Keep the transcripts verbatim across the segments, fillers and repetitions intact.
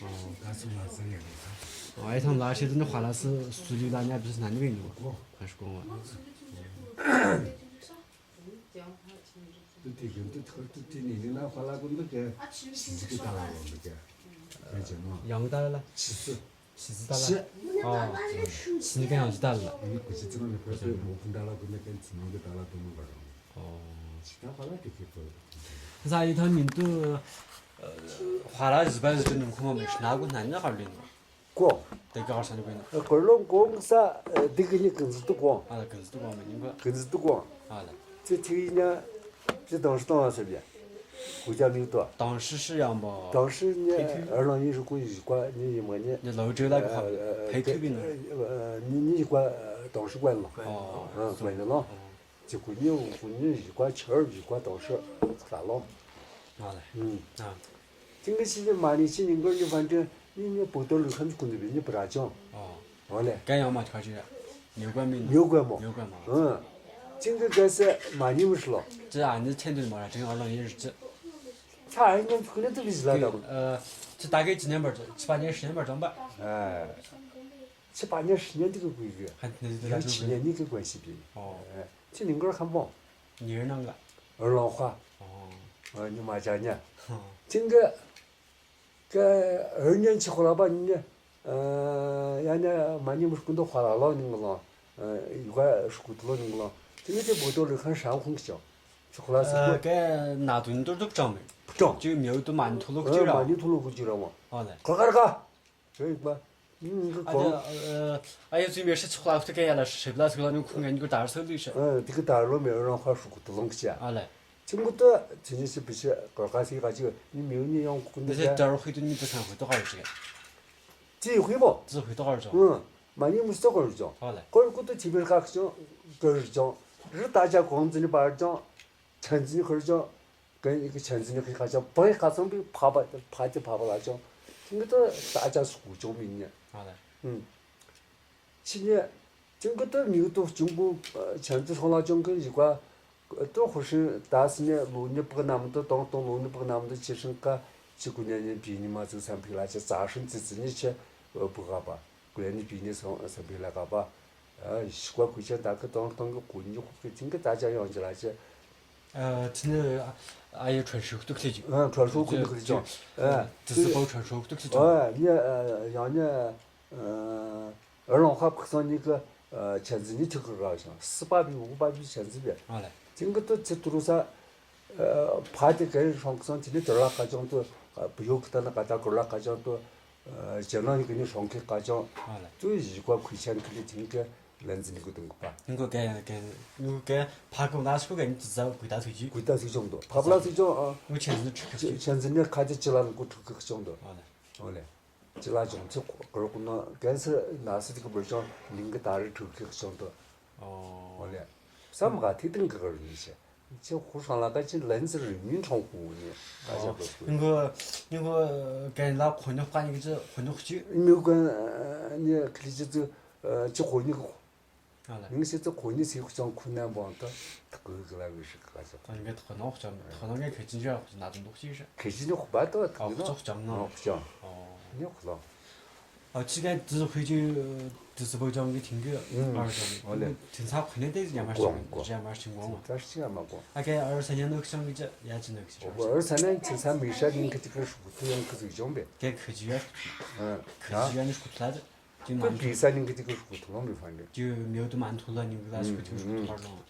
ཨོ། ད་སུ་ལ་སུ་ཡོད་རེད་ད། ཨོ། ཨེ་ཐང་ལ་ཤེད་དུ་ནི་ཧ་ལ་སི་སུ་ལི་ལ་ཉ་བི་སི་ན་ནི་བི་ནི་བ། ཧ་ཤི་ཀོང་བ། དུ་དེ་གི་དུ་ཐར་དུ་དེ་ནི་ཡིན་ན་ཧ་ལ་ཀུན་དུ་ག་ཤི་ཟི་གི་ད་ལ་ལོ་འདུག་ག་ཡང་ཅི་ནོ། ཡང་ད་ལ། ཆི་སུ། ཤི་ཟི་ད་ལ། ཨོ། ཤི་ནི་ག་ཡང་ཅི་ད་ལ། ཡིན་ནི་གུ་ཅི་ཙི་ནོ་ནི་ཕ་སུ་མོ་ཀུན་ད་ལ་ཀུན་ནི་གན་ཙི་ནོ་གི་ད་ལ་དུ་མོ་ག་རང་། ཨོ། ད་ཧ་ལ་དེ་གི་ཀོ། ས་ཡི་ཐང་ཉིན་དུ་ཧ་ལ་ཟི་བ་ཟི་ཏུ་ནུ་ཁོ་མ་མེ་ཤི་ན་གུ་ན་ནི་ཧ་ལུ་ནི། ཀོ། དེ་ག་ཧ་ས་ནི་གུ་ནི། ཀོ་ལོང་ཀོང་ས་དེ་གི་ནི་གུན་ཟི་དུ་ཀོང་། ཨ་ལ་གུན་ཟི་དུ་ཀོང་མ་ཉིན་གུ། གུན་ཟི་དུ་ཀོང་། ཨ་ལ། ཙི་ཐི་ཡི་ཉ་ཙི་དང་ཧྲི་དང་ལ་སེ་བྱ། ཧུ་ཅ་མིག་ཏོ། དང་ཧྲི་ཧྲི་ཡང་པོ། དང་ཧྲི་ཉ་ཕེ་ཐུ། ཨ་ལང་ཡིན་ཧྲི་ཀུ་ཡི་ཀ་ཉི་ཡི་མ་ཉ། ཉ་ལོ་ཇོ་ལ་གི་ཧ་ཕེ་ཐུ་གི་ན། ཉི་ཉི་ཡི་ཀ་དང་ཧྲི་ཀ་ལ། ཨོ། ཨ་ཀ་ལ་ལ། ཨོ། ཅི་ཀུ་ཉི་ཀུ་ཉི་ཡི་ཀ་ཆར་ཡི་ཀ་དང་ཧྲི་ལ་ལོ། ཨ་ལ། ཨུམ། ཨ། ཅིང་གི་ཤི་ཅི་མ་ནི་ཤི་ཉིན་གོར་ཉི་ཕན་ཏེ་ཉི་ཉི་པོ་ཏོ་ལུ་ཁམ་ཅི་ཀུན་ཏུ་བི་ཉི་པ་ར་ཅོང་། ཨོ། ཨོ་ལེ། གན་ཡང་མ་ཁ་ཅི་ཉོ་ག་མིན་ཉོ་ག་མོ། ཉོ་ག་མ། ཨུམ། ཅིང་གི་ག་སེ་མ་ཉི་མི་ཤི་ལོ། ཅི་ཨ་ནི་ཚན་དུ་མ་ར་ཅིང་ཨ་ལང་ཡིན་རི་ཅི། ཚ་ཨ་ཉམ་ཀུན་ཏུ་བི་ཞི་ལ་དང་། ཨ། ཅི་ད་གེ་ཅི་ཉམ་པར་ཅི་པ་ཉེ་ཤི་ཉམ་པར་ཅོང་པ། ཨ། ཅི་པ་ཉེ་ཤི་ཉམ་ཏི་གི་ཀུ་ཡི་གི། ཧན་ནི་ཅི་ཉེ་ནི་གི་ཀུན་ཤི་བི། ཨོ། ཅི་ཉིན་གོར་ཁམ་པོ། ཉེར་ནང་ག་ཨོ་ལོང་ཧ། ཨོ། ཨོ་ཉི་མ་ཅ་ཉ། ཧ། ཅིང་གི། ཀ་ཨོ་ཉན་ཆི་ཁོ་ལ་པ་ཉི། ཨ་ཡ་ཉ་མ་ཉི་མི་སྐུ་མདོ་ཧ་ལ་ལོ་ཉིང་གི་ལོ། ཨ་ཡུ་ག་སྐུ་ཏོ་ལོ་ཉིང་གི་ལོ། ཅི་ནི་ཅི་བོ་ཏོ་ལི་ཁན་ཧྲང་ཁུང་གི་ཅོ། ཆི་ཁོ་ལ་སི་ཨ་ཀ་ན་དུ་ཉི་ཏོ་ཏུ་ཅང་མི། ཅང་། ཅི་མེའུ་ཏུ་མ་ཉི་ཐུ་ལོ་ཀི་ཅི་ར། མ་ཉི་ཐུ་ལོ་ཀི་ཅི་ར་མ། ཨོ་ལེ། ཁ་ཁར་ཁ། ཞོ་ཡིག་པ། ཨ་ཨ་ཡ་ཙུའི་མེ་ཧྲི་ཚོགས་ལ་ཧུ་ཐུ་ཀེ་ཡ་ལ་ཧྲི་བླ་ཚུགས་ལ་ནུ་ཁུང་ངན་གུ་དར་སོ་ལུས་ཤ། ཨ་དི་ཀི་དར་ལོ་མེ་རང་ཁ་ཧྲུ་ཀུ་ཏུ་ལོང་ཀི་ཅ། ཨ་ལེ། ཅི་མུ་ཏུ་ཚི་ཉི་ཤི་པི་ཤི་གོ་ཀ་སི་ཀ་ཅི་ནི་མེ་ནི་ཡོང་ཀུ་ནི་ཅ། དར་ཧུ་ཏུ་ནི་ཏུ་སང་ཧུ་ཏུ་ཀ་ཤི། ཙི་ཧུ་པོ། ཙི་ཧུ་ཏུ་ཀ་ཅོ། ཨ་མ་ནི་མུ་སྟོ་ཀོ་རུ་ཅོ། ཨ་ལེ། ཀོ་རུ་ཀུ་ཏུ་ཅི་བེར་ཀ་ཅོ། ཀོ་རུ་ཅོ། རི་ཏ་ཅ་གོང་ཙི་ནི་པར་ཅོ། ཆན་ཙི་ནི་ཁོར་ཅོ། གན་ཡི་གི་ཆན་ཙི་ནི་ཁི་ཁ་ཅང་བག་ཡི་ཁ་ཚང་པའི་ཕ་པ་ཕ་ཅི་ཕ་པ་ལ་ཅང་ཁྱིང་གི་ཏོ་ས་ཅ་སུ་གུ་ཅོང་མི་ཉེ། ཨ་ལ། ཨུམ། ཕྱི་ཉེ། ཁྱིང་གི་ཏོ་མིའུ་ཏོ་ཅུང་གུ་ཆན་ཙི་ཧོ་ལ་ཅང་གི་ཡི་ག་ཏོ་ཧོ་ཧྲིན་ད་སི་ཉེ་ལོ་ཉི་པག་ནམ་ཏོ་ཏོང་ཏོང་ལོ་ཉི་པག་ནམ་ཏོ་ཆི་ཧྲིན་ཀ་ཅི་གུ་ཉེ་ཉེ་བི་ཉི་མ་ཙུ་སམ་ཕི་ལ་ཅི་ཙ་ཧྲིན་ཙི་ཙི་ཉེ་ཆེ་བུ་ག་པ། ཀུ་ལེ་ནི་བི་ནི་སོང་སེམས་པའི་ལས་ཀ་པ། ཞི་ཀ་ཁུ་ཆེན་ད་ཁི་ཏོང་ཏོང་གི་ཀུ་ཉི་ཁུ་ཁི་ཐིང་གི་ད་ཅ་ཡོང་ཅི་ལ་ཅི། ཨ་ཐི་ནི་ཨ་ཡི་ཁྲོན་ཧྲུག་ཏུ་ཁི་ཅི། ཨ་ཁྲོན་ཧྲུག་ཁུ་ཏུ་ཁི་ཅི། ཨ་ཏི་སི་པོ་ཁྲོན་ཧྲུག་ཏུ་ཁི་ཅི། ཨ་ནི་ཡང་ནི་ཨ་རོང་ཁ་ཕུག་སང་ནི་གི་ཆན་ཙི་ནི་ཐིག་གི་ར་ཞང་སི་པ་བི་ཝུ་པ་བི་ཆན་ཙི་བི། ཨ་ལེ། ཐིང་གི་ཏུ་ཚི་ཏུ་རུ་ས། ཕ་དེ་གའི་ཧྲོང་ཁི་སང་དེ་ནི་དུར་ལ་ཁ་ཅང་དུ། བུ་ཡོ་ཁི་ཏ་ན་ཀ་ཏ་གུར་ལ་ཁ་ཅང་དུ། ཇེ་ནང་གི་ནི་ཧྲོང་ཁི་ཁ་ཅང་། ཨ་ལ། དུ་ཡི་ཀ་ཁུ་ཆན་ཁི་ལི་ཐིང་གི་ལན་ཙི་ནི་གུ་དུང་གི་པ། ནི་གུ་གའི་ཡང་གའི་ནི་གུ་གའི་ཕ་གུ་ན་སུ་གའི་ནི་ཙི་ཙ་གུ་ཏ་ཚུ་ཅི། གུ་ཏ་ཚུ་ཅང་དུ་ཕ་པ་ལ་ཚུ་ཅང་ཨ། ངུ་ཆན་ཙི་ནི་ཁྲུ་ཁི་ཆན་ཙི་ནི་ཁ་ཅི་ཅི་ལ་ནི་གུ་ཁྲུ་ཁི་ཅང་དུ། ཨ་ལ། ཨོ་ལེ། ཅི་ལ་ཅང་ཚི་གུར་གུ་ན་གན་སི་ན་སི་ཏི་གི་བུ་ཅང་ལིང་གི་ད་རི་ཁྲུ་ཁི་ཅང་དུ། ཨོ། ཨོ་ལེ། བསམ་ག་ཐི་ཏིང་གི་གར་ནི་ཤེ། ཅི་ཧུ་ཧྲང་ལ་ཀ་ཅི་ལན་ཙི་རི་མིན་ཁྲོང་ཧུ་ནི་ད་ཤ་ཨོ། གོ་སྐུ། ཉིན་གུ་ཉིན་གུ་གན་ལ་ཁོ་ཉོག་ཀ་ཉིན་གི་ཅི་ཁོ་ཉོག་ཅི། ཉིན་གུ་ནི་ཁི་ལི་ཅི་ཙི་ཅི་ཁོ་ཉིན་གུ། ཨ་ལ། མིང་ཤེ་ཙི་ཁོ་ཉིན་སི་ཁུ་ཅང་ཁུ་ནན་བོང་ཏ་ཐག་གི་གི་ལ་བི་ཧྲི་ཀ་ཅི། ཁོ་ཉིན་གི་ཐག་ནོག་ཅང་ཐག་ནོག་གན་ཁེ་ཅི་ཅི་ཁུ་ཅི་ན་དུ་འདུག་ཅི་ཧྲ། ཁེ་ཅི་ནི་ཁུ་པ་ཏོ་ཐག་ཨོ་ནོག་ཅང་ནོག་ཅང་། ཨོ། ཉོག་ལོ། ཨ་ཅི་ག་དི་ཧུ་ཅི་དི་སི་བོ་ཅང་གི་ཐིང་གི་ཨུམ་ཨར་ཅང་ཨོ་ལེ། ཐིང་ཚ་ཁུ་ནེ་ཏེ་ཡ་མ་ཤི་གོང་གོང་ཡ་མ་ཤི་གོང་མ། ད་ཤི་ཡ་མ་གོང་། ཨ་ག་ཨར་ས་ཉ་ནུག་ཅང་གི་ཅ་ཡ་ཅི་ནུག་ཅི། ཨོ་ཨར་ས་ཉ་ཐིང་ཚ་མི་ཤ་གིན་གི་ཏི་ཀ་ཧྲུ་ཏུ་ཡང་ཁུ་ཟུག་ཅོང་བེ། ག་ཁུ་ཅི་ཡ་ཁུ་ཅི་ཡ་ནི་ཁུ་ཐ་ཅི་མ་ཏུ་ཏི་ས་ཉིན་གི་ཏི་ཀ་ཧྲུ་ཏུ་ལོང་བེ་ཧྥན་ཏེ། ཅི་མེའུ་ཏུ་མ་ཐུ་ལ་ཉིན་གི་ལ་ཤུ་ཏུ་ཧྲུ་ཏུ་ཧར་ལོང་།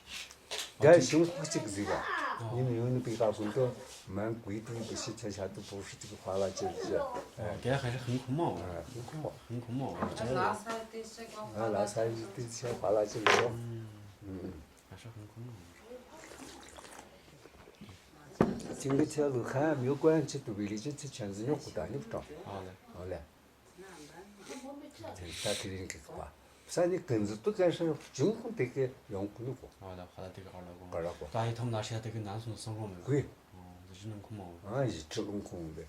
ད་ཞིང་ཁུག་ཅིག་གཟིགས་པ། ཡིན་ཡོད་ནི་པི་ཀ་ཀུན་ཏུ་མན་ཀུའི་ཏུ་ཡི་གི་ཤི་ཆ་ཤ་ཏུ་པོ་ཧྲི་ཏི་གི་ཧ་ལ་ཅེར་ཅེ། རྒྱ་ཧ་ཧིན་ཁུ་མོ། ཧིན་ཁུ་མོ། ཧིན་ཁུ་མོ། ལ་ས་ཡི་ཏི་ཆ་ཧ་ལ་ཅེར་ཅེ། ཧ་ཧ་ཧིན་ཁུ་མོ། ཅིང་གི་ཆ་ལུ་ཁ་མྱུ་ཀོན་ཆི་ཏུ་བི་ལི་ཅི་ཚི་ཆན་ཟི་ཉོ་ཀུ་ད་ནི་ཀྲོང་། ཧ་ལ། ད་དེ་རིང་གི་པ། ས་ནི་ཀུན་ཟི་ཏུ་ཀན་ཧྲ་ཅུང་ཁུང་དེ་ཀེ་ཡོང་ཀུ་ནུ་གོ། ཨ་ལ་ཧ་ལ་དེ་ཀ་ཧ་ལ་གོ། ཀ་ར་གོ། ད་ཡི་ཐོམ་ལ་ཤ་དེ་ཀེ་ནང་སོང་སོང་གོ་མེད་གོ། ཨ་ཡི་ཁྲི་ལུང་ཁུང་བེ།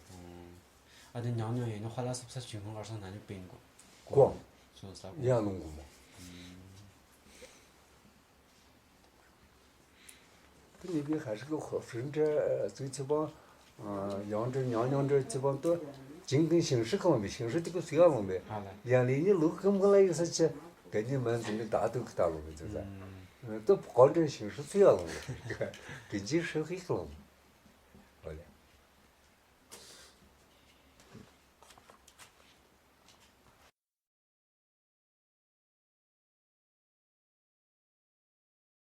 ཨ་དེ་ཉང་ཉང་ཡིན་ནོ་ཧ་ལ་སབ་ས་ཅུང་ཁུང་ཨར་སང་ན་ནི་པེན་གོ། གོ། སོང་ས་གོ། ཡ་ལུང་གོ་མོ། དེ་ནི་བི་ཧ་ཧྲི་གི་ཧོ་ཧྲི་འདྲ་ཙུའི་ཚེ་བང་། ཡང་འདྲ་ཉང་ཉང་འདྲ་ཚེ་བང་དུ། ཅིང་ཀང་ཞིང་ཧྲི་གང་བའི་ཞིང་ཧྲི་ཏི་ཀུ་སུ་ཡ་ལོང་བའི། ཡང་ལི་ཉི་ལུག་ཀམ་ག་ལ་ཡིན་ས་ཆ་ག་ཉི་མན་ཙི་ནི་ད་དུ་ཀི་ད་ལོང་བའི་ཙི་ཙ། ཏུ་གོ་འདྲེན་ཞིང་ཧྲི་སུ་ཡ་ལོང་བའི། གི་ཇི་ཧྲི་ཧི་ཀི་ལོང་